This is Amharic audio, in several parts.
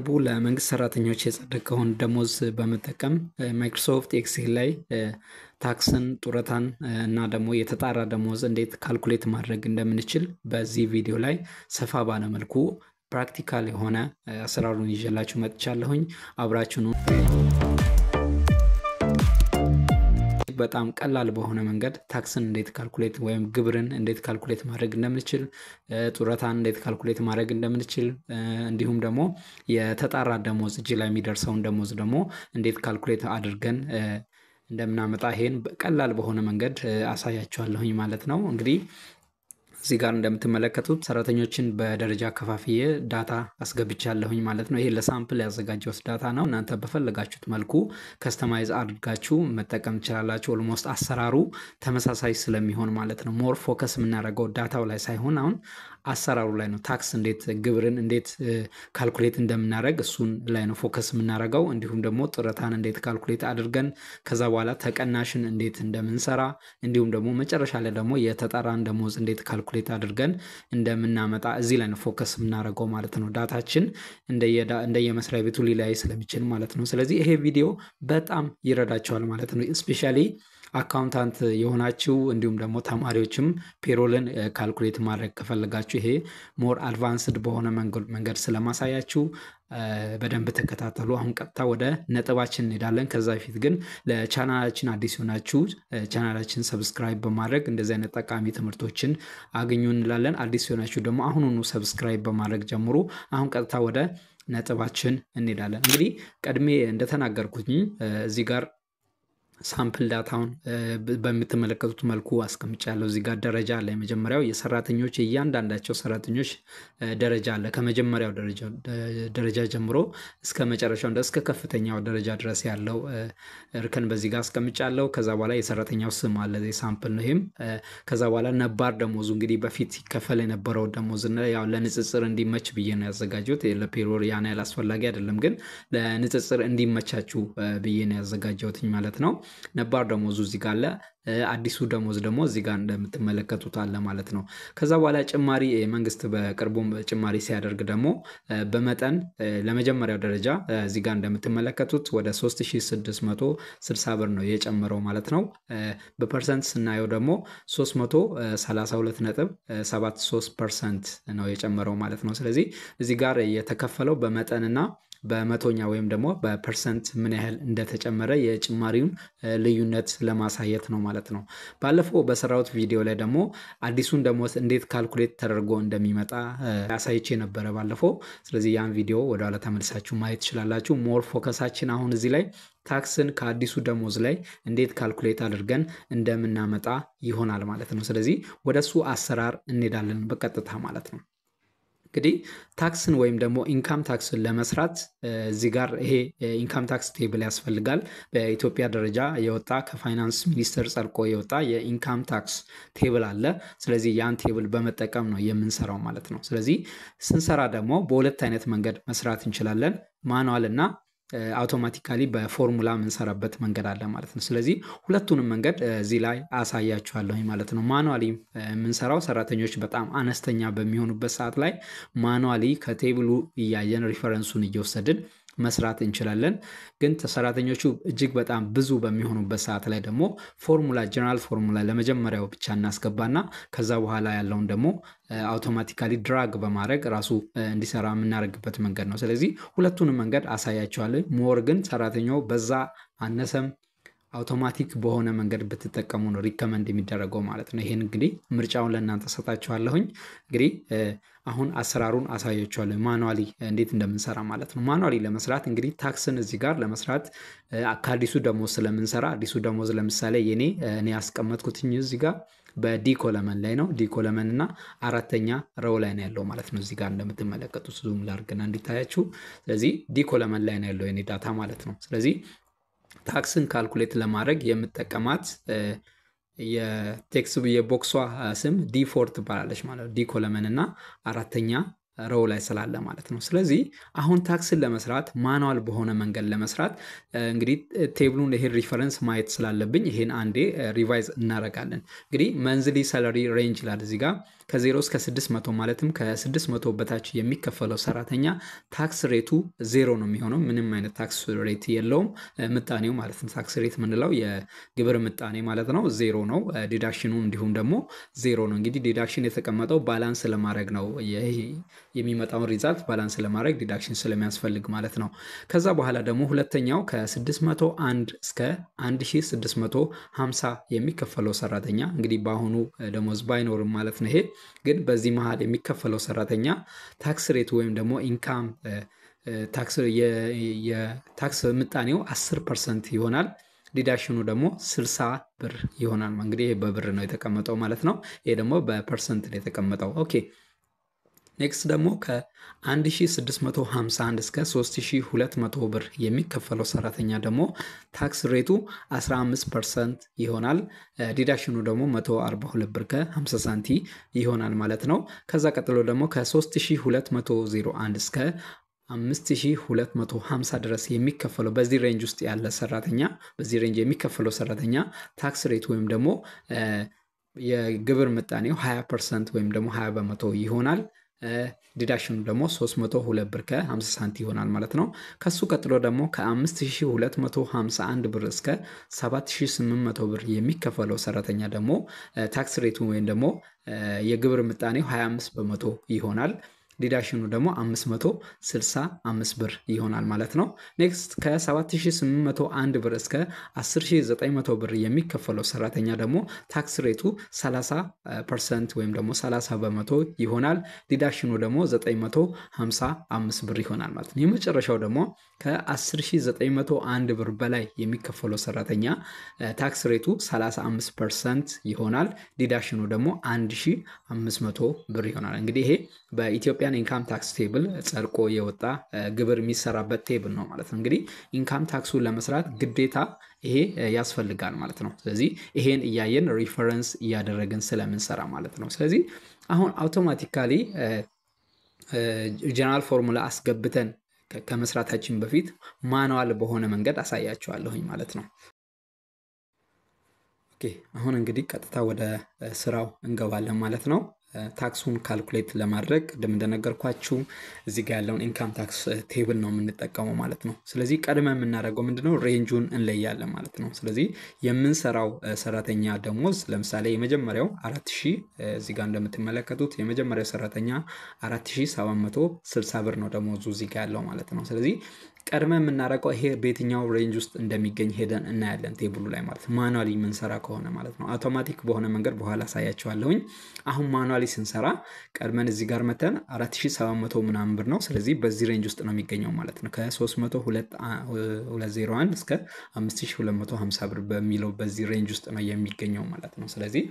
በቅርቡ ለመንግስት ሰራተኞች የጸደቀውን ደሞዝ በመጠቀም Microsoft Excel ላይ ታክስን፣ ጡረታን እና ደግሞ የተጣራ ደሞዝ እንዴት calculate ማድረግ እንደምንችል በዚህ ቪዲዮ ላይ ሰፋ ባለ መልኩ practical የሆነ አሰራሩን ይዤላችሁ መጥቻለሁኝ። አብራችሁን በጣም ቀላል በሆነ መንገድ ታክስን እንዴት calculate ወይም ግብርን እንዴት calculate ማድረግ እንደምንችል፣ ጡረታን እንዴት calculate ማድረግ እንደምንችል፣ እንዲሁም ደግሞ የተጣራ ደሞዝ እጅ ላይ የሚደርሰውን ደሞዝ ደግሞ እንዴት calculate አድርገን እንደምናመጣ ይሄን ቀላል በሆነ መንገድ አሳያችኋለሁኝ ማለት ነው። እንግዲህ እዚህ ጋር እንደምትመለከቱት ሰራተኞችን በደረጃ ከፋፍዬ data አስገብቻለሁኝ ማለት ነው። ይሄ ለ sample ያዘጋጀሁት data ነው። እናንተ በፈለጋችሁት መልኩ customize አድርጋችሁ መጠቀም ትችላላችሁ። Almost አሰራሩ ተመሳሳይ ስለሚሆን ማለት ነው። More focus የምናደርገው data ው ላይ ሳይሆን አሁን አሰራሩ ላይ ነው። ታክስ እንዴት፣ ግብርን እንዴት calculate እንደምናደርግ እሱን ላይ ነው focus የምናደርገው። እንዲሁም ደግሞ ጡረታን እንዴት calculate አድርገን ከዛ በኋላ ተቀናሽን እንዴት እንደምንሰራ፣ እንዲሁም ደግሞ መጨረሻ ላይ ደግሞ የተጣራን ደሞዝ እንዴት calculate አድርገን እንደምናመጣ እዚህ ላይ ነው focus የምናደርገው ማለት ነው። Data ችን እንደየመስሪያ ቤቱ ሊለያይ ስለሚችል ማለት ነው። ስለዚህ ይሄ ቪዲዮ በጣም ይረዳቸዋል ማለት ነው። Especially accountant የሆናችሁ እንዲሁም ደግሞ ተማሪዎችም payroll ን calculate ማድረግ ከፈለጋችሁ ይሄ more advanced በሆነ መንገድ ስለማሳያችሁ በደንብ ተከታተሉ። አሁን ቀጥታ ወደ ነጥባችን እንሄዳለን። ከዛ በፊት ግን ለቻናላችን አዲስ የሆናችሁ ቻናላችን subscribe በማድረግ እንደዚህ አይነት ጠቃሚ ትምህርቶችን አግኙ እንላለን። አዲስ የሆናችሁ ደግሞ አሁኑኑ subscribe በማድረግ ጀምሩ። አሁን ቀጥታ ወደ ነጥባችን እንሄዳለን። እንግዲህ ቀድሜ እንደተናገርኩኝ እዚህ ጋር sample data ውን በምትመለከቱት መልኩ አስቀምጫለሁ። እዚህ ጋር ደረጃ አለ። የመጀመሪያው የሰራተኞች የእያንዳንዳቸው ሰራተኞች ደረጃ አለ። ከመጀመሪያው ደረጃ ጀምሮ እስከ መጨረሻው እስከ ከፍተኛው ደረጃ ድረስ ያለው እርከን በዚህ ጋር አስቀምጫለሁ። ከዛ በኋላ የሰራተኛው ስም አለ፣ sample ነው ይሄም። ከዛ በኋላ ነባር ደሞዙ፣ እንግዲህ በፊት ይከፈል የነበረው ደሞዝ፣ ያው ለንጽጽር እንዲመች ብዬ ነው ያዘጋጀሁት። ለ payroll ያን ያህል አስፈላጊ አይደለም፣ ግን ለንጽጽር እንዲመቻችሁ ብዬ ነው ያዘጋጀሁትኝ ማለት ነው። ነባር ደሞዙ እዚህ ጋር አለ። አዲሱ ደሞዝ ደግሞ እዚህ ጋር እንደምትመለከቱት አለ ማለት ነው። ከዛ በኋላ ጭማሪ፣ መንግስት በቅርቡ ጭማሪ ሲያደርግ ደግሞ በመጠን ለመጀመሪያው ደረጃ እዚህ ጋር እንደምትመለከቱት ወደ 3660 ብር ነው የጨመረው ማለት ነው። በ percent ስናየው ደግሞ 332.73% ነው የጨመረው ማለት ነው። ስለዚህ እዚህ ጋር የተከፈለው በመጠንና በመቶኛ ወይም ደግሞ በ percent ምን ያህል እንደተጨመረ የጭማሪውን ልዩነት ለማሳየት ነው ማለት ነው። ባለፈው በሰራሁት ቪዲዮ ላይ ደግሞ አዲሱን ደሞዝ እንዴት calculate ተደርጎ እንደሚመጣ አሳይቼ ነበረ ባለፈው። ስለዚህ ያን ቪዲዮ ወደኋላ ተመልሳችሁ ማየት ትችላላችሁ። More focus ኣችን አሁን እዚህ ላይ ታክስን ከአዲሱ ደሞዝ ላይ እንዴት calculate አድርገን እንደምናመጣ ይሆናል ማለት ነው። ስለዚህ ወደሱ አሰራር እንሄዳለን በቀጥታ ማለት ነው። እንግዲህ ታክስን ወይም ደግሞ income tax ን ለመስራት እዚህ ጋር ይሄ income tax table ያስፈልጋል። በኢትዮጵያ ደረጃ የወጣ፣ ከፋይናንስ ሚኒስቴር ጸድቆ የወጣ የ income tax table አለ። ስለዚህ ያን table በመጠቀም ነው የምንሰራው ማለት ነው። ስለዚህ ስንሰራ ደግሞ በሁለት አይነት መንገድ መስራት እንችላለን። Manual እና automatically በ formula የምንሰራበት መንገድ አለ ማለት ነው። ስለዚህ ሁለቱንም መንገድ እዚህ ላይ አሳያችኋለሁኝ ማለት ነው። Manually የምንሰራው ሰራተኞች በጣም አነስተኛ በሚሆኑበት ሰዓት ላይ manually ከ table ኡ እያየን reference ኡን እየወሰድን መስራት እንችላለን። ግን ሰራተኞቹ እጅግ በጣም ብዙ በሚሆኑበት ሰዓት ላይ ደግሞ formula፣ general formula ለመጀመሪያው ብቻ እናስገባና ከዛ በኋላ ያለውን ደግሞ automatically drag በማድረግ ራሱ እንዲሰራ የምናደርግበት መንገድ ነው። ስለዚህ ሁለቱንም መንገድ አሳያችኋለሁ። More ግን ሰራተኛው በዛ አነሰም አውቶማቲክ በሆነ መንገድ ብትጠቀሙ ነው recommend የሚደረገው ማለት ነው። ይሄን እንግዲህ ምርጫውን ለእናንተ ሰጣችኋለሁኝ። እንግዲህ አሁን አሰራሩን አሳያችኋለሁ manually እንዴት እንደምንሰራ ማለት ነው። Manually ለመስራት እንግዲህ ታክስን እዚህ ጋር ለመስራት ከአዲሱ ደሞዝ ስለምንሰራ አዲሱ ደሞዝ ለምሳሌ የኔ እኔ ያስቀመጥኩትኝ እዚህ ጋር በ D column ላይ ነው። D column እና አራተኛ row ላይ ነው ያለው ማለት ነው። እዚህ ጋር እንደምትመለከቱት zoom ላድርግና እንዲታያችሁ። ስለዚህ D column ላይ ነው ያለው የኔ data ማለት ነው። ስለዚህ ታክስን calculate ለማድረግ የምጠቀማት የ text የ box ኧ ስም D4 ትባላለች ማለት ነው። D column እና አራተኛ row ላይ ስላለ ማለት ነው። ስለዚህ አሁን ታክስን ለመስራት manual በሆነ መንገድ ለመስራት እንግዲህ table ኡን ይሄን reference ማየት ስላለብኝ ይሄን አንዴ revise እናደርጋለን። እንግዲህ monthly salary range ይላል እዚህ ጋር። ከ0 እስከ 600 ማለትም ከ600 በታች የሚከፈለው ሰራተኛ tax rate ኡ 0 ነው የሚሆነው። ምንም አይነት tax rate የለውም ምጣኔው ማለት ነው። Tax rate የምንለው የግብር ምጣኔ ማለት ነው። 0 ነው። Deduction ኑ እንዲሁም ደግሞ 0 ነው። እንግዲህ deduction የተቀመጠው balance ለማድረግ ነው። የሚመጣውን result balance ለማድረግ deduction ስለሚያስፈልግ ማለት ነው። ከዛ በኋላ ደግሞ ሁለተኛው ከ601 እስከ 1650 የሚከፈለው ሰራተኛ፣ እንግዲህ በአሁኑ ደሞዝ ባይኖርም ማለት ነው። ይሄ ግን በዚህ መሃል የሚከፈለው ሰራተኛ tax rate ወይም ደግሞ income የ tax ምጣኔው 10% ይሆናል። Deduction ኑ ደግሞ 60 ብር ይሆናል። እንግዲህ ይሄ በብር ነው የተቀመጠው ማለት ነው። ይሄ ደግሞ በ percent ነው የተቀመጠው። Okay፣ next ደግሞ ከ1651 እስከ 3200 ብር የሚከፈለው ሰራተኛ ደግሞ tax rate ኡ 15% ይሆናል። Deduction ኑ ደግሞ 142 ብር ከ50 ሳንቲ ይሆናል ማለት ነው። ከዛ ቀጥሎ ደግሞ ከ3201 እስከ 5250 ድረስ የሚከፈለው፣ በዚህ range ውስጥ ያለ ሰራተኛ፣ በዚህ range የሚከፈለው ሰራተኛ tax rate ወይም ደግሞ የግብር ምጣኔው 20% ወይም ደግሞ 20% ይሆናል። Deduction ኑ ደግሞ 302 ብር ከ50 ሳንቲ ይሆናል ማለት ነው። ከሱ ቀጥሎ ደግሞ ከ5251 ብር እስከ 7800 ብር የሚከፈለው ሰራተኛ ደግሞ tax rate ኡ ወይም ደግሞ የግብር ምጣኔው 25% ይሆናል። Deduction ኑ ደግሞ 565 ብር ይሆናል ማለት ነው። Next ከ7801 ብር እስከ 10900 ብር የሚከፈለው ሰራተኛ ደግሞ tax rate ኡ 30% ወይም ደግሞ 30% ይሆናል። Deduction ኑ ደግሞ 955 ብር ይሆናል ማለት ነው። የመጨረሻው ደግሞ ከ10901 ብር በላይ የሚከፈለው ሰራተኛ tax rate ኡ 35% ይሆናል። Deduction ኑ ደግሞ 1500 ብር ይሆናል። እንግዲህ ይሄ በ Ethiopian income tax table ጸድቆ የወጣ ግብር የሚሰራበት table ነው ማለት ነው። እንግዲህ income tax ኡን ለመስራት ግዴታ ይሄ ያስፈልጋል ማለት ነው። ስለዚህ ይሄን እያየን reference እያደረግን ስለምንሰራ ማለት ነው። ስለዚህ አሁን automatically general formula አስገብተን ከመስራታችን በፊት manual በሆነ መንገድ አሳያችኋለሁኝ ማለት ነው። Okay፣ አሁን እንግዲህ ቀጥታ ወደ ስራው እንገባለን ማለት ነው። Tax ኡን calculate ለማድረግ ቅድም እንደነገርኳችሁ እዚህ ጋር ያለውን income tax table ነው የምንጠቀመው ማለት ነው። ስለዚህ ቀድመ የምናደርገው ምንድነው? Range ኡን እንለያለን ማለት ነው። ስለዚህ የምንሰራው ሰራተኛ ደሞዝ ለምሳሌ የመጀመሪያው 4000፣ እዚህ ጋር እንደምትመለከቱት የመጀመሪያው ሰራተኛ 4760 ብር ነው ደሞዙ እዚህ ጋር ያለው ማለት ነው። ስለዚህ ቀድመ የምናደርገው ይሄ በየትኛው range ውስጥ እንደሚገኝ ሄደን እናያለን table ኡ ላይ ማለት ነው። Manually የምንሰራ ከሆነ ማለት ነው። አውቶማቲክ በሆነ መንገድ በኋላ አሳያችኋለሁኝ። አሁን manually ስንሰራ ቀድመን እዚህ ጋር መተን 4700 ምናምን ብር ነው። ስለዚህ በዚህ range ውስጥ ነው የሚገኘው ማለት ነው። ከ30201 እስከ 5250 ብር በሚለው በዚህ range ውስጥ ነው የሚገኘው ማለት ነው። ስለዚህ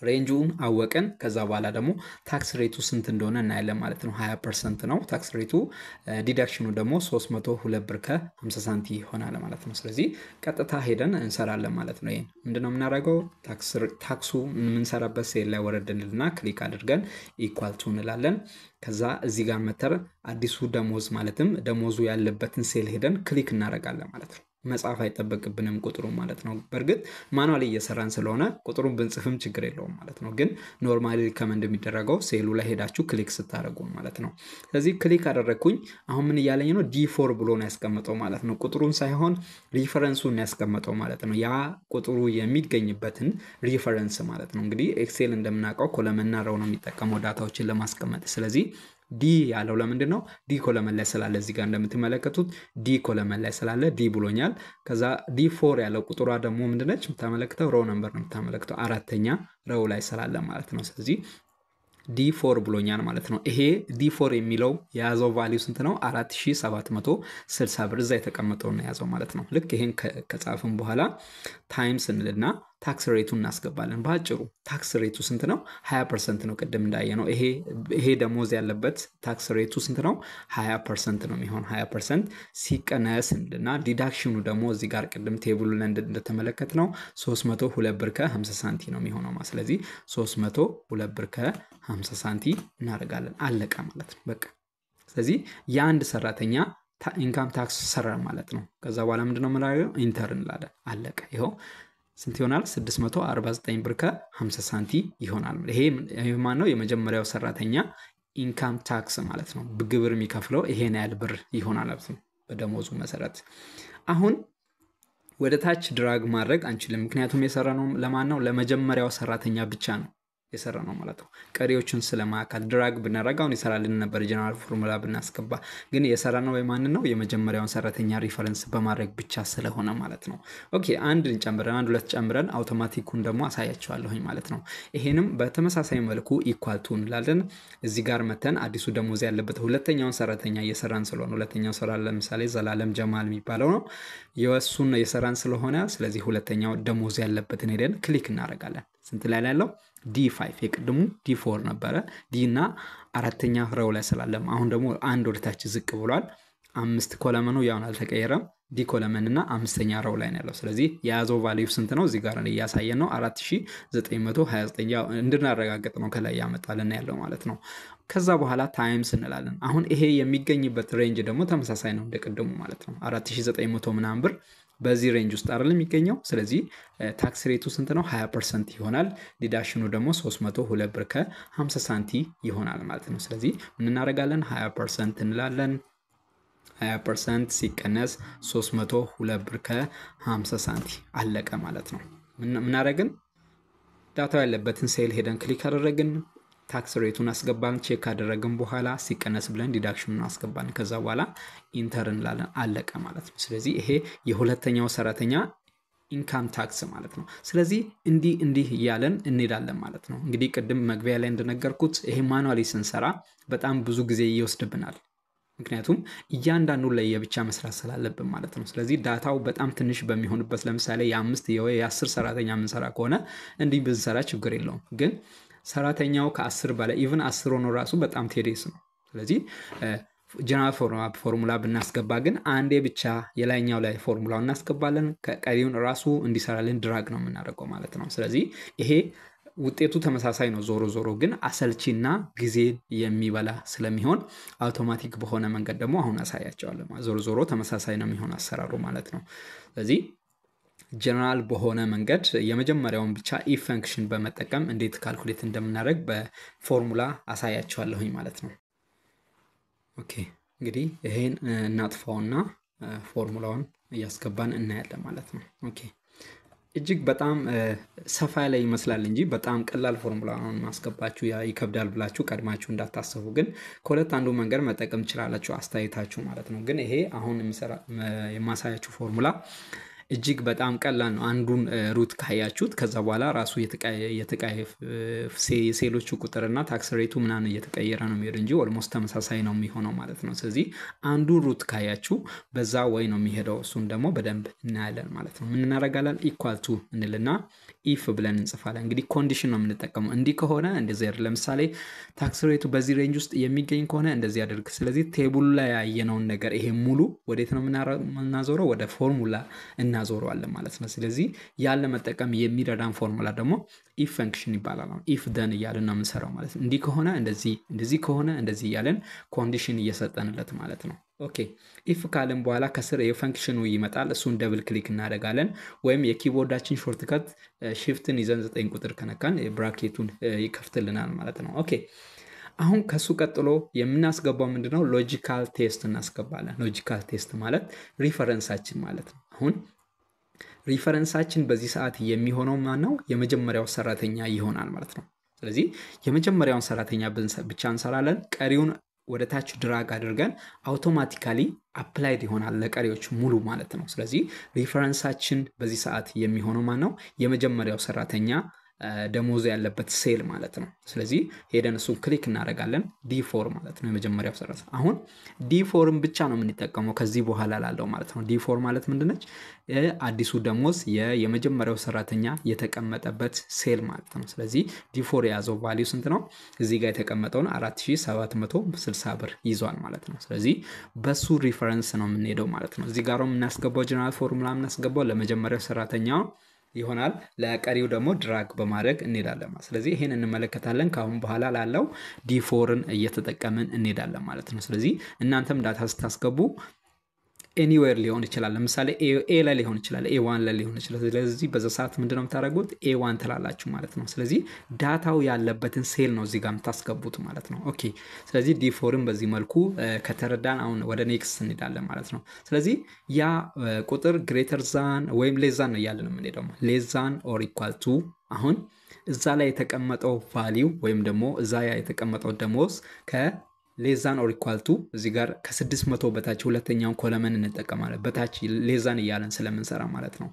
range ኡን አወቅን። ከዛ በኋላ ደግሞ tax rate ኡ ስንት እንደሆነ እናያለን ማለት ነው። 20% ነው tax rate ኡ። Deduction ኑ ደግሞ 302 ብር ከ50 ሳንቲ ይሆናል ማለት ነው። ስለዚህ ቀጥታ ሄደን እንሰራለን ማለት ነው። ይሄን ምንድነው የምናደርገው? Tax ኡ የምንሰራበት ሴል ላይ ወረድ እንልና click አድርገን equal to እንላለን። ከዛ እዚህ ጋር መተን አዲሱ ደሞዝ ማለትም ደሞዙ ያለበትን ሴል ሄደን click እናደርጋለን ማለት ነው። መጻፍ አይጠበቅብንም ቁጥሩ ማለት ነው። በእርግጥ manually እየሰራን ስለሆነ ቁጥሩን ብንጽፍም ችግር የለውም ማለት ነው። ግን normally recommend የሚደረገው ሴሉ ላይ ሄዳችሁ click ስታደርጉ ማለት ነው። ስለዚህ click አደረግኩኝ። አሁን ምን እያለኝ ነው? D4 ብሎ ነው ያስቀመጠው ማለት ነው። ቁጥሩን ሳይሆን reference ኡን ያስቀመጠው ማለት ነው። ያ ቁጥሩ የሚገኝበትን reference ማለት ነው። እንግዲህ Excel እንደምናውቀው column ና row ነው የሚጠቀመው data ዎችን ለማስቀመጥ። ስለዚህ D ያለው ለምንድን ነው? D column ላይ ስላለ፣ እዚህ ጋር እንደምትመለከቱት D column ላይ ስላለ D ብሎኛል። ከዛ D4 ያለው ቁጥሯ ደግሞ ምንድነች የምታመለክተው? Row number ነው የምታመለክተው፣ አራተኛ row ላይ ስላለ ማለት ነው። ስለዚህ D4 ብሎኛል ማለት ነው። ይሄ D4 የሚለው የያዘው value ስንት ነው? 4760 ብር እዛ የተቀመጠውን ነው የያዘው ማለት ነው። ልክ ይሄን ከጻፍን በኋላ times እንልና tax rate ኡን እናስገባለን። በአጭሩ tax rate ኡ ስንት ነው? 20% ነው። ቅድም እንዳየነው ይሄ ደሞዝ ያለበት tax rate ኡ ስንት ነው? 20% ነው የሚሆን። 20% ሲቀነስ እንልና deduction ኑ ደግሞ እዚህ ጋር ቅድም table ኡ ላይ እንደተመለከትነው 302 ብር ከ50 ሳንቲ ነው የሚሆነው። ስለዚህ 302 ብር ከ50 ሳንቲ እናደርጋለን። አለቀ ማለት ነው በቃ። ስለዚህ የአንድ ሰራተኛ income tax ሰራ ማለት ነው። ከዛ በኋላ ምንድነው የምናደርገው? Enter እንላለን። አለቀ። ይኸው ስንት ይሆናል? 649 ብር ከ50 ሳንቲ ይሆናል። ይሄ ማን ነው? የመጀመሪያው ሰራተኛ income tax ማለት ነው። ግብር የሚከፍለው ይሄን ያህል ብር ይሆናል ማለት ነው በደሞዙ መሰረት። አሁን ወደ ታች drag ማድረግ አንችልም፣ ምክንያቱም የሰራነው ለማን ነው? ለመጀመሪያው ሰራተኛ ብቻ ነው የሰራነው ማለት ነው። ቀሪዎቹን ስለማያካትት drag ብናደርግ አሁን ይሰራልን ነበር general formula ብናስገባ፣ ግን የሰራነው የማንን ነው? የመጀመሪያውን ሰራተኛ reference በማድረግ ብቻ ስለሆነ ማለት ነው። Okay፣ አንድ እንጨምረን፣ አንድ ሁለት ጨምረን አውቶማቲኩን ደግሞ አሳያችኋለሁኝ ማለት ነው። ይሄንም በተመሳሳይ መልኩ equal to እንላለን። እዚህ ጋር መተን አዲሱ ደሞዝ ያለበት ሁለተኛውን ሰራተኛ እየሰራን ስለሆነ፣ ሁለተኛው ስራ ለምሳሌ ዘላለም ጀማል የሚባለው ነው፣ የእሱን የሰራን ስለሆነ ስለዚህ ሁለተኛው ደሞዝ ያለበትን ሄደን click እናደርጋለን። ስንት ላይ ያለው? D5። የቅድሙ D4 ነበረ። D እና አራተኛ row ላይ ስላለም አሁን ደግሞ አንድ ወደታች ዝቅ ብሏል። አምስት column ኑ ያውን አልተቀየረም። D column እና አምስተኛ row ላይ ነው ያለው። ስለዚህ የያዘው value ስንት ነው? እዚህ ጋር እያሳየን ነው፣ 4929። ያው እንድናረጋግጥ ነው ከላይ ያመጣልን ያለው ማለት ነው። ከዛ በኋላ times እንላለን። አሁን ይሄ የሚገኝበት range ደግሞ ተመሳሳይ ነው እንደ ቅድሙ ማለት ነው። 4900 ምናምን ብር በዚህ range ውስጥ አይደል የሚገኘው? ስለዚህ tax rate ኡ ስንት ነው? 20% ይሆናል። Deduction ኑ ደግሞ 302 ብር ከ50 ሳንቲ ይሆናል ማለት ነው። ስለዚህ ምን እናደርጋለን? 20% እንላለን። 20% ሲቀነስ 302 ብር ከ50 ሳንቲ፣ አለቀ ማለት ነው። ምናደረግን? Data ው ያለበትን ሴል ሄደን click አደረግን። Tax rate ኡን አስገባን። Check ካደረግን በኋላ ሲቀነስ ብለን deduction ኑን አስገባን። ከዛ በኋላ enter እንላለን። አለቀ ማለት ነው። ስለዚህ ይሄ የሁለተኛው ሰራተኛ income tax ማለት ነው። ስለዚህ እንዲህ እንዲህ እያለን እንሄዳለን ማለት ነው። እንግዲህ ቅድም መግቢያ ላይ እንደነገርኩት ይሄ manually ስንሰራ በጣም ብዙ ጊዜ ይወስድብናል። ምክንያቱም እያንዳንዱ ላይ የብቻ መስራት ስላለብን ማለት ነው። ስለዚህ data ው በጣም ትንሽ በሚሆንበት፣ ለምሳሌ የአምስት ወይ የ10 ሰራተኛ የምንሰራ ከሆነ እንዲህ ብንሰራ ችግር የለውም። ግን ሰራተኛው ከ10 በላይ፣ even 10 ሆኖ ራሱ በጣም tedious ነው። ስለዚህ general formula ብናስገባ ግን አንዴ ብቻ የላይኛው ላይ ፎርሙላው እናስገባለን። ቀሪውን ራሱ እንዲሰራልን drag ነው የምናደርገው ማለት ነው። ስለዚህ ይሄ ውጤቱ ተመሳሳይ ነው። ዞሮ ዞሮ ግን አሰልቺና ጊዜ የሚበላ ስለሚሆን አውቶማቲክ በሆነ መንገድ ደግሞ አሁን አሳያችኋለሁ። ዞሮ ዞሮ ተመሳሳይ ነው የሚሆን አሰራሩ ማለት ነው። ስለዚህ ጀነራል በሆነ መንገድ የመጀመሪያውን ብቻ if function በመጠቀም እንዴት calculate እንደምናደርግ በፎርሙላ አሳያችኋለሁኝ ማለት ነው። Okay፣ እንግዲህ ይሄን እናጥፋውና ፎርሙላውን እያስገባን እናያለን ማለት ነው። Okay፣ እጅግ በጣም ሰፋ ያለ ይመስላል እንጂ በጣም ቀላል ፎርሙላ ነው ማስገባችሁ። ይከብዳል ብላችሁ ቀድማችሁ እንዳታስቡ። ግን ከሁለት አንዱ መንገድ መጠቀም ትችላላችሁ፣ አስተያየታችሁ ማለት ነው። ግን ይሄ አሁን የማሳያችሁ ፎርሙላ እጅግ በጣም ቀላል ነው። አንዱን route ካያችሁት ከዛ በኋላ ራሱ የሴሎቹ ቁጥርና tax rate ኡ ምናምን እየተቀየረ ነው የሚሄድ እንጂ almost ተመሳሳይ ነው የሚሆነው ማለት ነው። ስለዚህ አንዱን route ካያችሁ በዛ way ነው የሚሄደው። እሱን ደግሞ በደንብ እናያለን ማለት ነው። ምን እናደርጋለን? Equal to እንልና if ብለን እንጽፋለን። እንግዲህ condition ነው የምንጠቀመው። እንዲህ ከሆነ እንደዚህ ያደርግ። ለምሳሌ tax rate ኡ በዚህ range ውስጥ የሚገኝ ከሆነ እንደዚህ ያደርግ። ስለዚህ table ኡ ላይ ያየነውን ነገር ይሄ ሙሉ ወዴት ነው የምናዞረው? ወደ ፎርሙላ እናዞረዋለን ማለት ነው። ስለዚህ ያን ለመጠቀም የሚረዳን ፎርሙላ ደግሞ if function ይባላል። If then እያልን ነው የምንሰራው ማለት ነው። እንዲህ ከሆነ እንደዚህ፣ እንደዚህ ከሆነ እንደዚህ እያለን condition እየሰጠንለት ማለት ነው። Okay፣ if ካልን በኋላ ከስር የ function ኑ ይመጣል። እሱን double click እናደርጋለን። ወይም የ keyboard ኣችን shortcut shift ን ይዘን 9 ቁጥር ከነካን bracket ኡን ይከፍትልናል ማለት ነው። Okay፣ አሁን ከሱ ቀጥሎ የምናስገባው ምንድነው? Logical test እናስገባለን። Logical test ማለት reference ኣችን ማለት ነው። አሁን reference ኣችን በዚህ ሰዓት የሚሆነው ማን ነው? የመጀመሪያው ሰራተኛ ይሆናል ማለት ነው። ስለዚህ የመጀመሪያውን ሰራተኛ ብቻ እንሰራለን። ቀሪውን ወደ ታች drag አድርገን automatically applied ይሆናል ለቀሪዎች ሙሉ ማለት ነው። ስለዚህ reference ኣችን በዚህ ሰዓት የሚሆነው ማን ነው? የመጀመሪያው ሰራተኛ ደሞዙ ያለበት ሴል ማለት ነው። ስለዚህ ሄደን እሱን click እናደርጋለን። D4 ማለት ነው የመጀመሪያው ሰራተኛ። አሁን D4 ን ብቻ ነው የምንጠቀመው ከዚህ በኋላ ላለው ማለት ነው። D4 ማለት ምንድነች? አዲሱ ደሞዝ የመጀመሪያው ሰራተኛ የተቀመጠበት ሴል ማለት ነው። ስለዚህ D4 የያዘው value ስንት ነው? እዚህ ጋር የተቀመጠውን 4760 ብር ይዟል ማለት ነው። ስለዚህ በሱ reference ነው የምንሄደው ማለት ነው። እዚህ ጋር የምናስገባው general formula የምናስገባው ለመጀመሪያው ሰራተኛው ይሆናል። ለቀሪው ደግሞ drag በማድረግ እንሄዳለን ማለት። ስለዚህ ይሄን እንመለከታለን። ከአሁን በኋላ ላለው D4 ን እየተጠቀምን እንሄዳለን ማለት ነው። ስለዚህ እናንተም data ስታስገቡ Anywhere ሊሆን ይችላል። ለምሳሌ A ላይ ሊሆን ይችላል፣ A1 ላይ ሊሆን ይችላል። ስለዚህ በዛ ሰዓት ምንድነው የምታደርጉት? A1 ትላላችሁ ማለት ነው። ስለዚህ data ው ያለበትን ሴል ነው እዚህ ጋር የምታስገቡት ማለት ነው። Okay፣ ስለዚህ D4 ን በዚህ መልኩ ከተረዳን አሁን ወደ next እንሄዳለን ማለት ነው። ስለዚህ ያ ቁጥር greater than ወይም less than ነው እያለን የምንሄደው፣ less than or equal to፣ አሁን እዛ ላይ የተቀመጠው value ወይም ደግሞ እዛ የተቀመጠው ደሞዝ ከ less than or equal to እዚህ ጋር ከ600 በታች፣ ሁለተኛውን column እንጠቀማለን። በታች less than እያለን ስለምንሰራ ማለት ነው።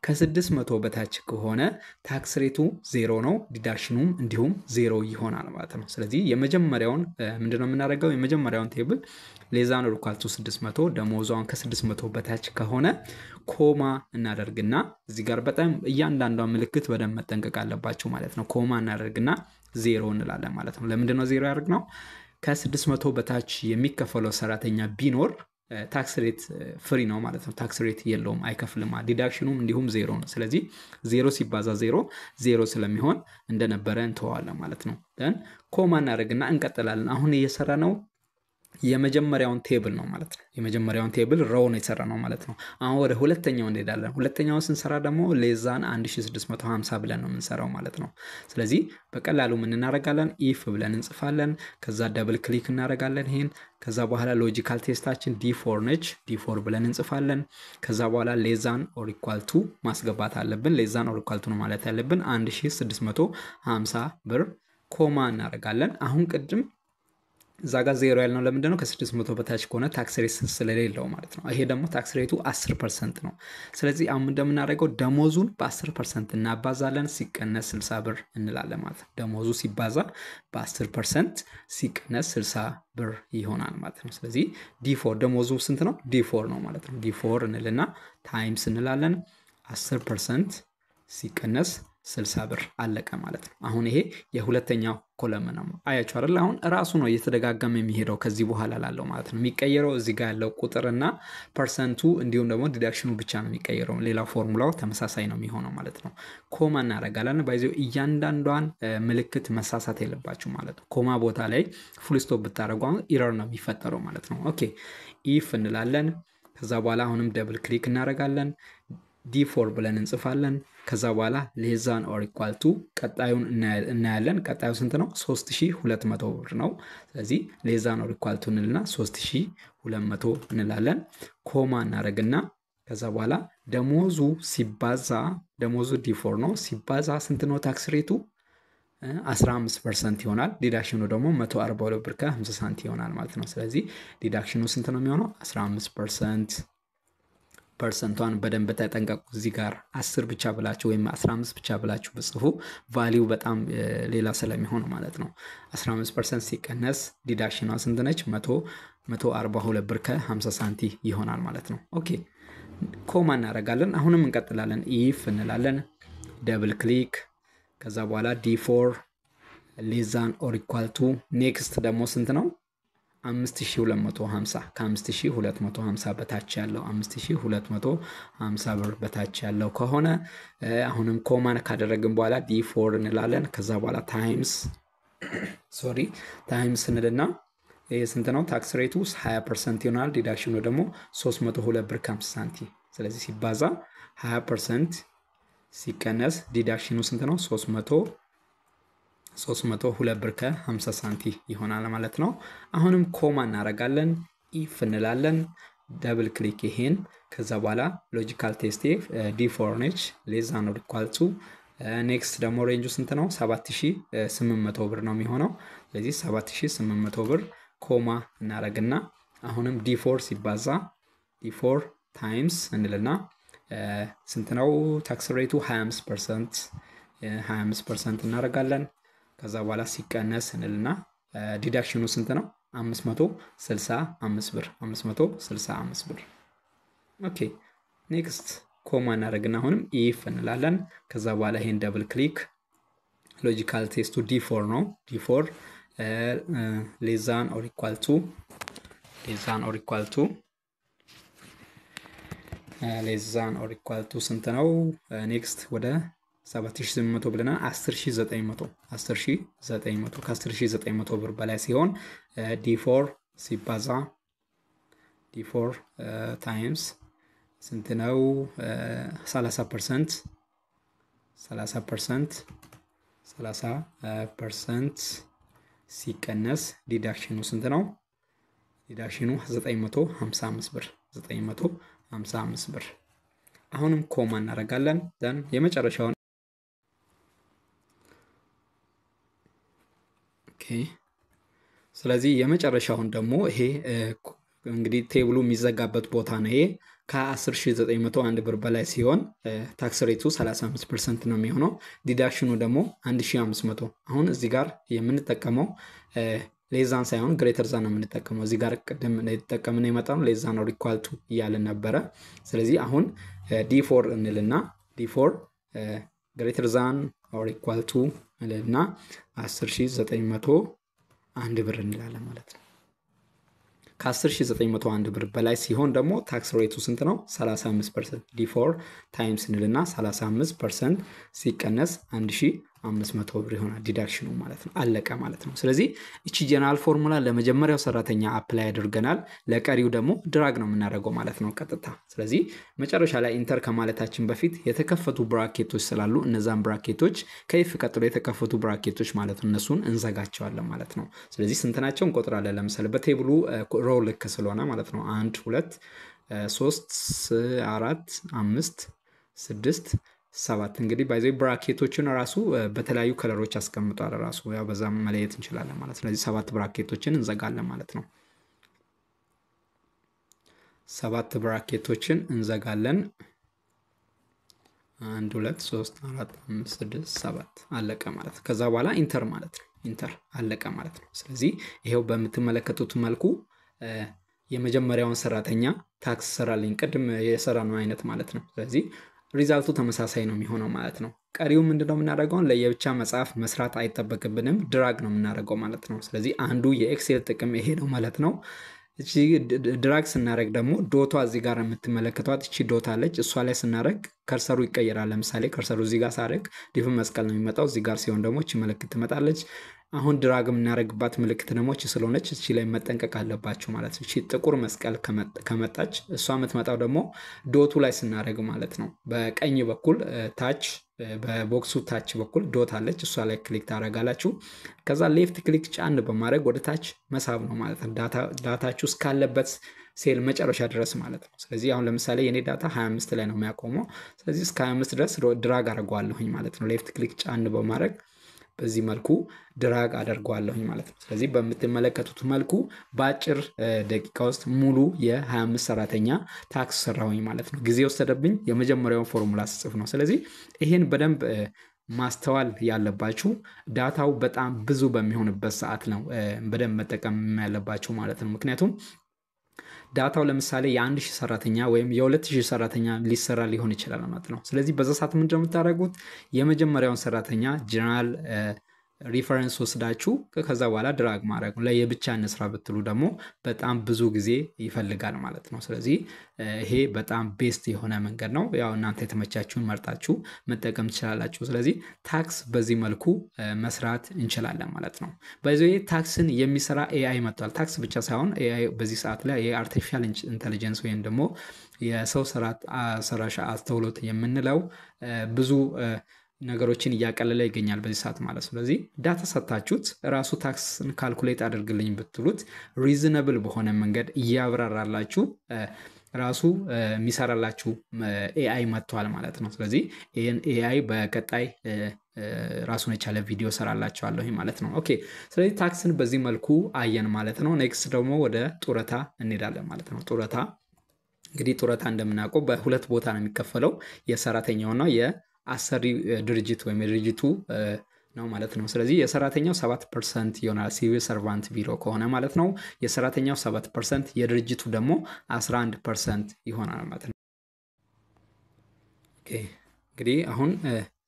ከ600 በታች ከሆነ tax rate ኡ 0 ነው፣ deduction ኑም እንዲሁም 0 ይሆናል ማለት ነው። ስለዚህ የመጀመሪያውን ምንድነው የምናደርገው? የመጀመሪያውን table less than or equal to 600፣ ደሞዟን ከ600 በታች ከሆነ comma እናደርግና፣ እዚህ ጋር በጣም እያንዳንዷ ምልክት በደንብ መጠንቀቅ አለባችሁ ማለት ነው። Comma እናደርግና 0 እንላለን ማለት ነው። ለምንድነው 0 ያደርግነው? ከ600 በታች የሚከፈለው ሰራተኛ ቢኖር tax rate free ነው ማለት ነው። Tax rate የለውም፣ አይከፍልም። Deduction ኑም እንዲሁም 0 ነው። ስለዚህ 0 ሲባዛ 0 0 ስለሚሆን እንደነበረ እንተዋለን ማለት ነው። Then comma እናደርግና እንቀጥላለን። አሁን እየሰራን ነው የመጀመሪያውን table ነው ማለት ነው። የመጀመሪያውን table row ነው የሰራነው ማለት ነው። አሁን ወደ ሁለተኛው እንሄዳለን። ሁለተኛውን ስንሰራ ደግሞ less than 1650 ብለን ነው የምንሰራው ማለት ነው። ስለዚህ በቀላሉ ምን እናደርጋለን? If ብለን እንጽፋለን። ከዛ double click እናደርጋለን ይሄን። ከዛ በኋላ logical test ኣችን D4 ነች። D4 ብለን እንጽፋለን። ከዛ በኋላ less than or equal to ማስገባት አለብን። Less than or equal to ነው ማለት ያለብን 1650 ብር፣ comma እናደርጋለን። አሁን ቅድም እዛ ጋር 0 ያልነው ለምንድን ነው? ከ600 በታች ከሆነ tax rate ስለሌለው ማለት ነው። ይሄ ደግሞ tax rate ኡ 10% ነው። ስለዚህ አሁን እንደምናደርገው ደሞዙን በ10% እናባዛለን፣ ሲቀነስ 60 ብር እንላለን ማለት ነው። ደሞዙ ሲባዛ በ10% ሲቀነስ 60 ብር ይሆናል ማለት ነው። ስለዚህ D4፣ ደሞዙ ስንት ነው? D4 ነው ማለት ነው። D4 እንልና times እንላለን፣ 10% ሲቀነስ 60 ብር፣ አለቀ ማለት ነው። አሁን ይሄ የሁለተኛው column ነው። አያችሁ አይደል? አሁን እራሱ ነው እየተደጋገመ የሚሄደው ከዚህ በኋላ ላለው ማለት ነው። የሚቀየረው እዚህ ጋር ያለው ቁጥርና percent ኡ እንዲሁም ደግሞ deduction ኑ ብቻ ነው የሚቀየረው። ሌላው ፎርሙላው ተመሳሳይ ነው የሚሆነው ማለት ነው። Comma እናደርጋለን። By the way እያንዳንዷን ምልክት መሳሳት የለባችሁ ማለት ነው። Comma ቦታ ላይ full stop ብታደርጉ አሁን error ነው የሚፈጠረው ማለት ነው። Okay፣ if እንላለን። ከዛ በኋላ አሁንም double click እናደርጋለን። D4 ብለን እንጽፋለን። ከዛ በኋላ less than or equal to ቀጣዩን እናያለን። ቀጣዩ ስንት ነው? 3200 ብር ነው። ስለዚህ less than or equal to እንልና 3200 እንላለን። Comma እናደርግና ከዛ በኋላ ደሞዙ ሲባዛ፣ ደሞዙ D4 ነው፣ ሲባዛ ስንት ነው tax rate ኡ? 15% ይሆናል። Deduction ኑ ደግሞ 142 ብር ከ50 ሳንቲ ይሆናል ማለት ነው። ስለዚህ deduction ኑ ስንት ነው የሚሆነው? 15%። Percent ቷን በደንብ ተጠንቀቁ። እዚህ ጋር 10 ብቻ ብላችሁ ወይም 15 ብቻ ብላችሁ ብትጽፉ value ው በጣም ሌላ ስለሚሆን ማለት ነው። 15% ሲቀነስ deduction ኗ ስንት ነች? 142 ብር ከ50 ሳንቲ ይሆናል ማለት ነው። Okay፣ comma እናደርጋለን። አሁንም እንቀጥላለን። If እንላለን። Double click፣ ከዛ በኋላ D4 less than or equal to፣ next ደግሞ ስንት ነው? 5250፣ ከ5250 በታች ያለው፣ 5250 ብር በታች ያለው ከሆነ አሁንም comma ካደረግን በኋላ D4 እንላለን። ከዛ በኋላ times፣ sorry፣ times እንልና ይህ ስንት ነው? Tax rate ኡ 20% ይሆናል። Deduction ኑ ደግሞ 302 ብር ከ50 ሳንቲ። ስለዚህ ሲባዛ 20% ሲቀነስ deduction ኑ ስንት ነው? 300 302 ብር ከ50 ሳንቲ ይሆናል ማለት ነው። አሁንም comma እናደርጋለን፣ if እንላለን፣ double click ይሄን፣ ከዛ በኋላ logical test D4 ነች፣ less than or equal to፣ next ደግሞ range ኡ ስንት ነው? 7800 ብር ነው የሚሆነው። ስለዚህ 7800 ብር፣ comma እናደርግና አሁንም D4 ሲባዛ፣ D4 times እንልና ስንት ነው tax rate ኡ? 25%፣ 25% እናደርጋለን። ከዛ በኋላ ሲቀነስ እንልና deduction ኑ ስንት ነው? 565 ብር፣ 565 ብር። Okay፣ next comma እናደርግና አሁንም if እንላለን። ከዛ በኋላ ይሄን double click፣ logical test ኡ D4 ነው። D4 less than or equal to፣ less than or equal to፣ less than or equal to ስንት ነው? Next ወደ 7800 ብለናል። 10900፣ 10900፣ ከ10900 ብር በላይ ሲሆን D4 ሲባዛ D4 times ስንት ነው? 30%፣ 30%፣ 30% ሲቀነስ deduction ኑ ስንት ነው? Deduction ኑ 955 ብር፣ 955 ብር። አሁንም comma እናደርጋለን። Then የመጨረሻውን፣ okay፣ ስለዚህ የመጨረሻውን ደግሞ ይሄ እንግዲህ table ኡ የሚዘጋበት ቦታ ነው። ይሄ ከ10,901 ብር በላይ ሲሆን tax rate ኡ 35% ነው የሚሆነው። Deduction ኑ ደግሞ 1500። አሁን እዚህ ጋር የምንጠቀመው less than ሳይሆን greater than ነው የምንጠቀመው። እዚህ ጋር ቅድም የተጠቀምን የመጣነው less than or equal to እያልን ነበረ። ስለዚህ አሁን D4 እንልና D4 greater than or equal to እንልና 10,901 ብር እንላለን ማለት ነው። ከ10,901 ብር በላይ ሲሆን ደግሞ tax rate ኡ ስንት ነው? 35%። D4 times እንልና 35% ሲቀነስ 1500 ብር ይሆናል deduction ኑ ማለት ነው። አለቀ ማለት ነው። ስለዚህ እቺ general formula ለመጀመሪያው ሰራተኛ apply አድርገናል። ለቀሪው ደግሞ drag ነው የምናደርገው ማለት ነው ቀጥታ። ስለዚህ መጨረሻ ላይ enter ከማለታችን በፊት የተከፈቱ bracket ኦች ስላሉ እነዛን bracket ኦች፣ ከ if ቀጥሎ የተከፈቱ bracket ኦች ማለት ነው፣ እነሱን እንዘጋቸዋለን ማለት ነው። ስለዚህ ስንት ናቸው እንቆጥራለን። ለምሳሌ በ table ኡ row ልክ ስለሆነ ማለት ነው፣ 1፣ 2፣ 3፣ 4፣ 5፣ 6፣ 7። እንግዲህ by the way bracket ኦችን ራሱ በተለያዩ color ኦች አስቀምጧል ራሱ፣ ያው በዛም መለየት እንችላለን ማለት። ስለዚህ 7 bracket ኦችን እንዘጋለን ማለት ነው። 7 bracket ኦችን እንዘጋለን። 1፣ 2፣ 3፣ 4፣ 5፣ 6፣ 7፣ አለቀ ማለት ነው። ከዛ በኋላ enter ማለት ነው። Enter፣ አለቀ ማለት ነው። ስለዚህ ይሄው በምትመለከቱት መልኩ የመጀመሪያውን ሰራተኛ tax ሰራልኝ፣ ቅድም የሰራነው አይነት ማለት ነው። ስለዚህ result ኡ ተመሳሳይ ነው የሚሆነው ማለት ነው። ቀሪው ምንድነው የምናደርገው? ለየብቻ መጻፍ መስራት አይጠበቅብንም። Drag ነው የምናደርገው ማለት ነው። ስለዚህ አንዱ የ Excel ጥቅም ይሄ ነው ማለት ነው። እቺ drag ስናደርግ ደግሞ dot ዋ እዚህ ጋር የምትመለከቷት እቺ dot አለች። እሷ ላይ ስናደርግ cursor ኡ ይቀየራል። ለምሳሌ cursor ኡ እዚህ ጋር ሳደርግ ድፍን መስቀል ነው የሚመጣው። እዚህ ጋር ሲሆን ደግሞ እቺ ምልክት ትመጣለች። አሁን drag የምናደርግባት ምልክት ደግሞ እቺ ስለሆነች እቺ ላይ መጠንቀቅ አለባችሁ ማለት ነው። እቺ ጥቁር መስቀል ከመጣች እሷ የምትመጣው ደግሞ dot ኡ ላይ ስናደርግ ማለት ነው። በቀኝ በኩል ታች በ box ኡ ታች በኩል dot አለች። እሷ ላይ click ታደርጋላችሁ። ከዛ left click ጫን በማድረግ ወደ ታች መሳብ ነው ማለት ነው። Data ችሁ እስካለበት ሴል መጨረሻ ድረስ ማለት ነው። ስለዚህ አሁን ለምሳሌ የኔ data 25 ላይ ነው የሚያቆመው። ስለዚህ እስከ 25 ድረስ drag አደርገዋለሁኝ ማለት ነው። Left click ጫን በማድረግ በዚህ መልኩ drag አደርገዋለሁኝ ማለት ነው። ስለዚህ በምትመለከቱት መልኩ በአጭር ደቂቃ ውስጥ ሙሉ የ25 ሰራተኛ tax ሰራሁኝ ማለት ነው። ጊዜ ወሰደብኝ የመጀመሪያውን ፎርሙላ ስጽፍ ነው። ስለዚህ ይሄን በደንብ ማስተዋል ያለባችሁ data ው በጣም ብዙ በሚሆንበት ሰዓት ነው በደንብ መጠቀም ያለባችሁ ማለት ነው። ምክንያቱም data ው ለምሳሌ የ1000 ሰራተኛ ወይም የ2000 ሰራተኛ ሊሰራ ሊሆን ይችላል ማለት ነው። ስለዚህ በዛ ሰዓት ምንድነው የምታደርጉት? የመጀመሪያውን ሰራተኛ general reference ወስዳችሁ ከዛ በኋላ drag ማድረግ ነው። ለየብቻ እንስራ ብትሉ ደግሞ በጣም ብዙ ጊዜ ይፈልጋል ማለት ነው። ስለዚህ ይሄ በጣም best የሆነ መንገድ ነው። ያው እናንተ የተመቻችሁን መርጣችሁ መጠቀም ትችላላችሁ። ስለዚህ tax በዚህ መልኩ መስራት እንችላለን ማለት ነው። By the way tax ን የሚሰራ AI መጥቷል። Tax ብቻ ሳይሆን AI በዚህ ሰዓት ላይ የ artificial intelligence ወይም ደግሞ የሰው ሰራሽ አስተውሎት የምንለው ብዙ ነገሮችን እያቀለለ ይገኛል በዚህ ሰዓት ማለት ነው። ስለዚህ data ሰጥታችሁት ራሱ tax ን calculate አድርግልኝ ብትሉት reasonable በሆነ መንገድ እያብራራላችሁ ራሱ የሚሰራላችሁ AI መጥቷል ማለት ነው። ስለዚህ ይህን AI በቀጣይ ራሱን የቻለ ቪዲዮ ሰራላችኋለሁ ማለት ነው። Okay፣ ስለዚህ tax ን በዚህ መልኩ አየን ማለት ነው። Next ደግሞ ወደ ጡረታ እንሄዳለን ማለት ነው። ጡረታ እንግዲህ ጡረታ እንደምናውቀው በሁለት ቦታ ነው የሚከፈለው፣ የሰራተኛውና የአሰሪ ድርጅት ወይም የድርጅቱ ነው ማለት ነው። ስለዚህ የሰራተኛው 7% ይሆናል civil servant ቢሮ ከሆነ ማለት ነው። የሰራተኛው 7%፣ የድርጅቱ ደግሞ 11% ይሆናል ማለት ነው። Okay፣ እንግዲህ አሁን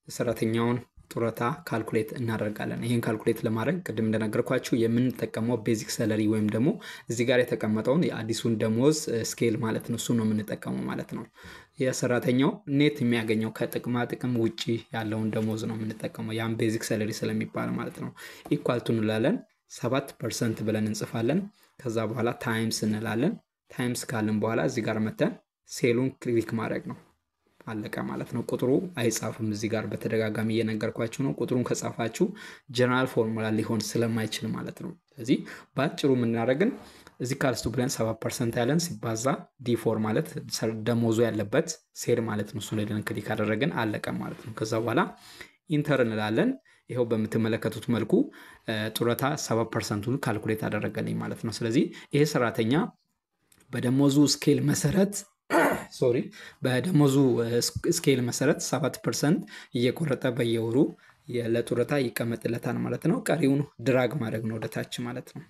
የሰራተኛውን ጡረታ calculate እናደርጋለን። ይህን calculate ለማድረግ ቅድም እንደነገርኳችሁ የምንጠቀመው basic salary ወይም ደግሞ እዚህ ጋር የተቀመጠውን የአዲሱን ደሞዝ scale ማለት ነው። እሱ ነው የምንጠቀመው ማለት ነው። የሰራተኛው net የሚያገኘው ከጥቅማ ጥቅም ውጪ ያለውን ደሞዝ ነው የምንጠቀመው። ያም basic salary ስለሚባል ማለት ነው። Equal to እንላለን፣ 7% ብለን እንጽፋለን። ከዛ በኋላ times እንላለን። Times ካልን በኋላ እዚህ ጋር መተን cell ኡን click ማድረግ ነው። አለቀ ማለት ነው። ቁጥሩ አይጻፍም። እዚህ ጋር በተደጋጋሚ እየነገርኳችሁ ነው። ቁጥሩን ከጻፋችሁ general formula ሊሆን ስለማይችል ማለት ነው። ስለዚህ በአጭሩ የምናደርግን is equals to ብለን 7% ያለን ሲባዛ D4 ማለት ደሞዙ ያለበት ሴል ማለት ነው። እሱን ሄደን click አደረግን፣ አለቀ ማለት ነው። ከዛ በኋላ enter እንላለን። ይኸው በምትመለከቱት መልኩ ጡረታ 7%ቱን calculate አደረገልኝ ማለት ነው። ስለዚህ ይሄ ሰራተኛ በደሞዙ scale መሰረት፣ sorry፣ በደሞዙ scale መሰረት 7% እየቆረጠ በየወሩ ለጡረታ ይቀመጥለታል ማለት ነው። ቀሪውን drag ማድረግ ነው ወደታች ማለት ነው።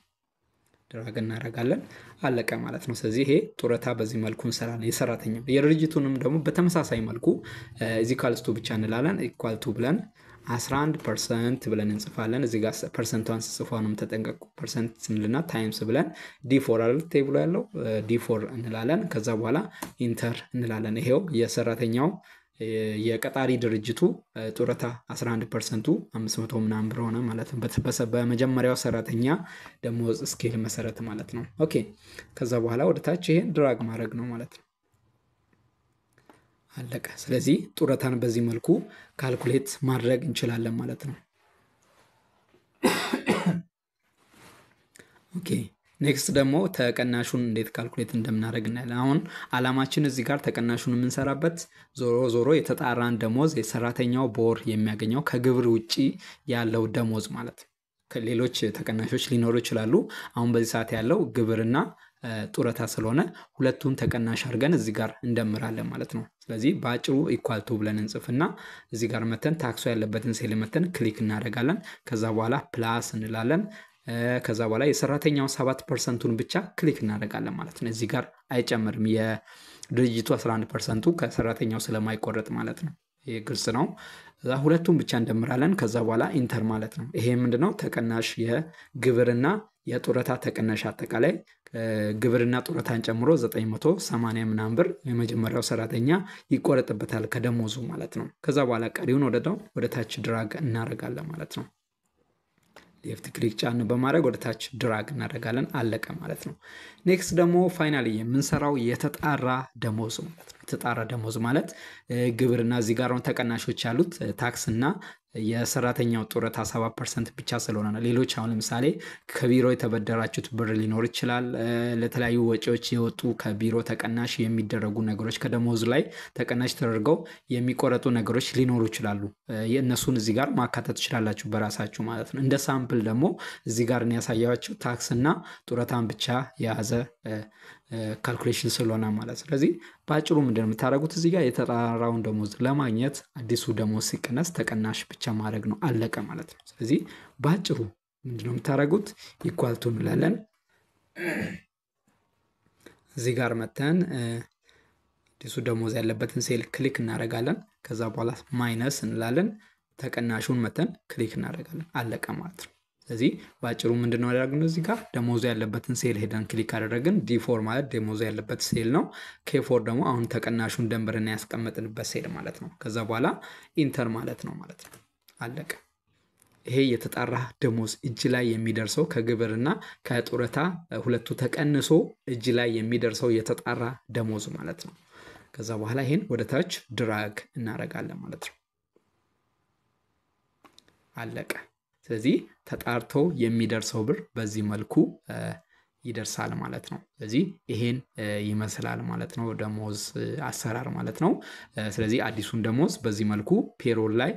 Drag እናደርጋለን፣ አለቀ ማለት ነው። ስለዚህ ይሄ ጡረታ በዚህ መልኩ እንሰራለን። የሰራተኛ የድርጅቱንም ደግሞ በተመሳሳይ መልኩ is equals to ብቻ እንላለን። Equal to ብለን 11% ብለን እንጽፋለን። እዚህ ጋር percent ቷን ስጽፏንም ተጠንቀቁ። Percent ስንልና times ብለን D4 አይደል table ኡ ያለው፣ D4 እንላለን። ከዛ በኋላ enter እንላለን። ይሄው የሰራተኛው የቀጣሪ ድርጅቱ ጡረታ 11%ቱ 500 ምናምን ብር ሆነ ማለት ነው። በመጀመሪያው ሰራተኛ ደሞዝ scale መሰረት ማለት ነው። Okay፣ ከዛ በኋላ ወደ ታች ይሄን drag ማድረግ ነው ማለት ነው። አለቀ። ስለዚህ ጡረታን በዚህ መልኩ calculate ማድረግ እንችላለን ማለት ነው። Okay፣ next ደግሞ ተቀናሹን እንዴት calculate እንደምናደርግ እናያለን። አሁን አላማችን እዚህ ጋር ተቀናሹን የምንሰራበት ዞሮ ዞሮ የተጣራን ደሞዝ፣ የሰራተኛው በወር የሚያገኘው ከግብር ውጪ ያለው ደሞዝ ማለት ነው። ሌሎች ተቀናሾች ሊኖሩ ይችላሉ። አሁን በዚህ ሰዓት ያለው ግብርና ጡረታ ስለሆነ ሁለቱን ተቀናሽ አድርገን እዚህ ጋር እንደምራለን ማለት ነው። ስለዚህ በአጭሩ equal to ብለን እንጽፍና እዚህ ጋር መተን ታክሱ ያለበትን ሴል መተን click እናደርጋለን። ከዛ በኋላ plus እንላለን። ከዛ በኋላ የሰራተኛው 7%ቱን ብቻ click እናደርጋለን ማለት ነው። እዚህ ጋር አይጨምርም። የድርጅቱ 11%ቱ ከሰራተኛው ስለማይቆረጥ ማለት ነው። ይህ ግልጽ ነው። እዛ ሁለቱን ብቻ እንደምራለን። ከዛ በኋላ enter ማለት ነው። ይሄ ምንድነው? ተቀናሽ የግብርና የጡረታ ተቀናሽ አጠቃላይ ግብርና ጡረታን ጨምሮ 980 ምናምን ብር የመጀመሪያው ሰራተኛ ይቆረጥበታል ከደሞዙ ማለት ነው። ከዛ በኋላ ቀሪውን ወደ ታች drag እናደርጋለን ማለት ነው። Left click ጫን በማድረግ ወደ ታች drag እናደርጋለን። አለቀ ማለት ነው። Next ደግሞ finally የምንሰራው የተጣራ ደሞዝ ማለት ነው። የተጣራ ደሞዝ ማለት ግብርና እዚህ ጋር አሁን ተቀናሾች ያሉት ታክስ እና የሰራተኛው ጡረታ 7% ብቻ ስለሆነ ነው። ሌሎች አሁን ለምሳሌ ከቢሮ የተበደራችሁት ብር ሊኖር ይችላል። ለተለያዩ ወጪዎች የወጡ ከቢሮ ተቀናሽ የሚደረጉ ነገሮች፣ ከደሞዝ ላይ ተቀናሽ ተደርገው የሚቆረጡ ነገሮች ሊኖሩ ይችላሉ። የእነሱን እዚህ ጋር ማካተት ትችላላችሁ በራሳችሁ ማለት ነው። እንደ sample ደግሞ እዚህ ጋር እኔ ያሳያችሁ ታክስ እና ጡረታን ብቻ የያዘ calculation ስለሆነ ማለት። ስለዚህ በአጭሩ ምንድን ነው የምታደርጉት? እዚህ ጋር የተጣራውን ደሞዝ ለማግኘት አዲሱ ደሞዝ ሲቀነስ ተቀናሽ ብቻ ማድረግ ነው። አለቀ ማለት ነው። ስለዚህ በአጭሩ ምንድን ነው የምታደርጉት? Equal to እንላለን። እዚህ ጋር መተን አዲሱ ደሞዝ ያለበትን cell click እናደርጋለን። ከዛ በኋላ minus እንላለን። ተቀናሹን መተን click እናደርጋለን። አለቀ ማለት ነው። ስለዚህ በአጭሩ ምንድነው ያደረግነው? እዚህ ጋር ደሞዙ ያለበትን ሴል ሄደን click አደረግን። D4 ማለት ደሞዙ ያለበት ሴል ነው። K4 ደግሞ አሁን ተቀናሹን ደምረን ያስቀመጥንበት ሴል ማለት ነው። ከዛ በኋላ enter ማለት ነው ማለት ነው። አለቀ። ይሄ የተጣራ ደሞዝ እጅ ላይ የሚደርሰው፣ ከግብርና ከጡረታ ሁለቱ ተቀንሶ እጅ ላይ የሚደርሰው የተጣራ ደሞዝ ማለት ነው። ከዛ በኋላ ይሄን ወደ ታች drag እናደርጋለን ማለት ነው። አለቀ። ስለዚህ ተጣርቶ የሚደርሰው ብር በዚህ መልኩ ይደርሳል ማለት ነው። ስለዚህ ይሄን ይመስላል ማለት ነው ደሞዝ አሰራር ማለት ነው። ስለዚህ አዲሱን ደሞዝ በዚህ መልኩ payroll ላይ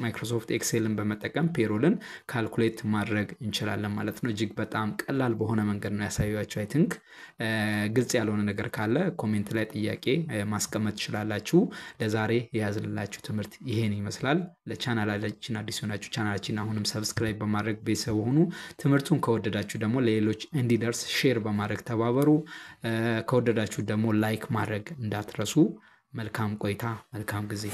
Microsoft Excel ን በመጠቀም payroll ን calculate ማድረግ እንችላለን ማለት ነው። እጅግ በጣም ቀላል በሆነ መንገድ ነው ያሳየኋችሁ። I think ግልጽ ያልሆነ ነገር ካለ comment ላይ ጥያቄ ማስቀመጥ ትችላላችሁ። ለዛሬ የያዝንላችሁ ትምህርት ይሄን ይመስላል። ለቻናላችን አዲስ የሆናችሁ ቻናላችን አሁንም subscribe በማድረግ ቤተሰብ ሁኑ። ትምህርቱን ከወደዳችሁ ደግሞ ለሌሎች እንዲደርስ share በማድረግ ተባበሩ። ከወደዳችሁ ደግሞ like ማድረግ እንዳትረሱ። መልካም ቆይታ፣ መልካም ጊዜ።